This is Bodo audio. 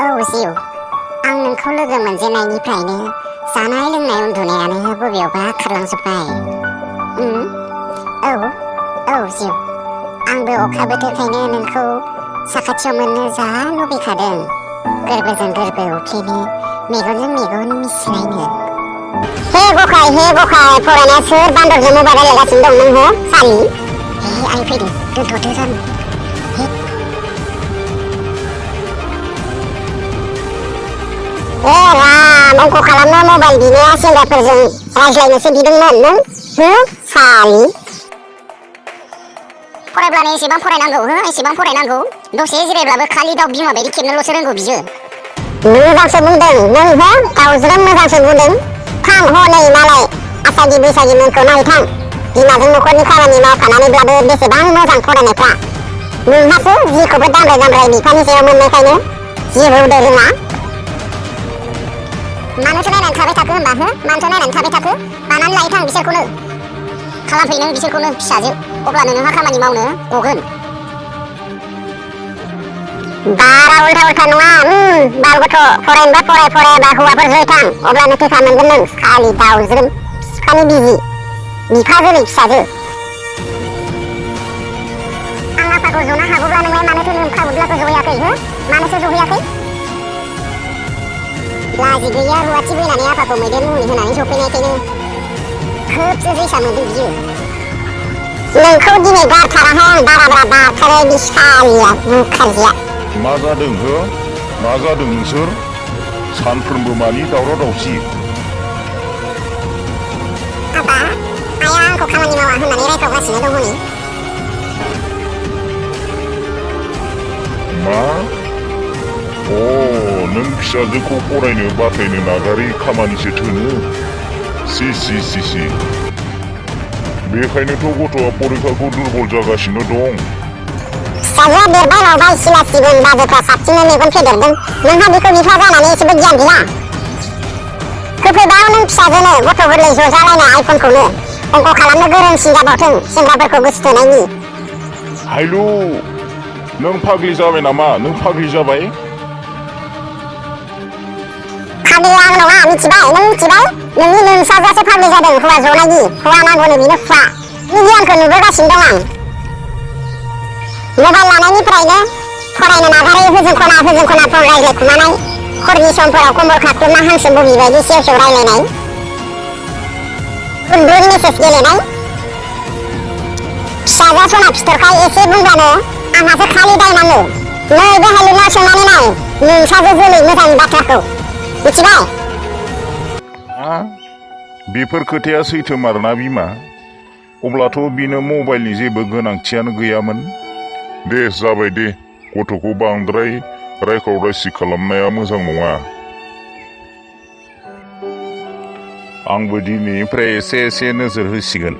जिउ आं नोंखौ लोगो मोनजेननायनिफ्रायनो जानाय लोंनाय उन्दुनायानो बबेयावबा खारलांजोब्बाय। जिउ आंबो अखा बोथोरखायनो नोंखौ साखाथियाव मोननो जा लुबैखादों। गोरबोजों गोरबो उफ्लेनो मेगनजों मेगन मिसिलायनो। हे गखाय फरायनाया सोर बान्दरजों मबाइल रायलायगासिनो दं नों हो सालि? हे आइ फैदों दोनथ'दो जानु। राम अंक खालामनो मबाइल बिनाया सेंग्राफोरजों रायज्लायनोसो बिदोंमोन नों हो सालि? फरायब्लानो एसेबां फरायनांगौ हो एसेबां फरायनांगौ। दसे जिरायब्लाबो खालि दाउ बिमा बायदि खेबनोल'सो रोंगौ बियो। मोजांसो बुंदों नों हो दाउज्रोम मोजांसो बुंदों। थां हनै मालाय आसागि बैसागि मोनखौ नायथां बिमाजों न'खरनि खामानि मावफानानैब्लाबो बेसेबां मोजां फरायनायफ्रा। नोंहासो जिखौबो दामब्राय बिफानि सायाव मोननायखायनो जेबो रोङा। मानोथो नायनानै थाबाय थाखो होनबा हो मानोथो नायनानै थाबाय थाखो? बानानै लायथां बिसोरखौनो खालामफै नों बिसोरखौनो फिसाजो अब्लानो नोंहा खामानि मावनो गगोन। बारा उल्था नङा बाल गथ' फरायनोबा फरायाबा हौवाफोर जै थां अब्लानो थेखा मोनगोन नों खालि दाउज्रोम बिफानि बिजि बिफा जोलै फिसाजो। आं आफाखौ जनो हागौब्ला नोंलाय मानोथो नोंखा बुब्लाखौ जहैयाखै हो मानोथो जहैयाखै? लाजि गैया रुवाथि बैनानै आफाखौ मैदेर मुलि होनानै जफैनायखायनो खोबसो जैसा मोनदों बियो। नोंखौ दिनै गारथाराहाय आं बाराद्राय बारथारो बिसालिया बुखारजिया। मा जादों हो मा जादों नोंसोर सानफ्रोमबो मानि दावराव दावसि? आफा आइया आंखौ खामानि मावा होननानै रायखावगासिनो दं हनै। मा? नों फिसाजोखौ फरायनो बाथायनो नागारै खामानिसो थोनो? सि बेखायनोथ' गथ'आ फरिखाखौ दुरबल जागासिनो दं। फिसाजोआ देरबाय लावबाय सिला सिगुन बाजैफ्रा साबसिननो मेगन फेदेरदों। नोंहा बेखौ बिफा जानानै एसेबो गियान गैया। होफैबाव नों फिसाजोनो गथ' गोरलै जजालायना आइफनखौनो अंक खालामनो गोरोंसिन जाबावथों सेंग्राफोरखौ गोसोथोनायनि। हायलु नों फाग्लि जाबाय नामा? नों फाग्लि जाबाय? फाग्लिया आं नङा मिथिबाय नों मिथिबाय? नोंनि नोंसाजोआसो फाग्लि जादों हौवा जनायनि। हौवा नांगौनो बिनो हुवा। नोंनि गियानखौ नुबोगासिनो दं आं। मबाइल लानायनिफ्रायनो फरायनो नागारै होजों खना फन रायज्लायखुमानाय हरनि समफोराव कम्बल खाख्लुमना हांसो बबि बायदि सेव सेव रायलायनाय बुन मेसेज गेलेनाय। फिसाजोआ सना फिथरखाय एसे बुंब्लानो आंहासो खालि दाय नाङो। नै बे हायलुनाव सोंनानै नाय नोंसाजो जोलै मोजांनि बाथ्राखौ मिथिबाय? बेफोर खोथाया सैथोमारना बिमा? अब्लाथ' बिनो मबाइलनि जेबो गोनांथियानो गैयामोन। दे जाबाय दे गथ'खौ बांद्राय रायखाव रायसि खालामनाया मोजां नङा। आंबो दिनैनिफ्राय एसे नोजोर होसिगोन।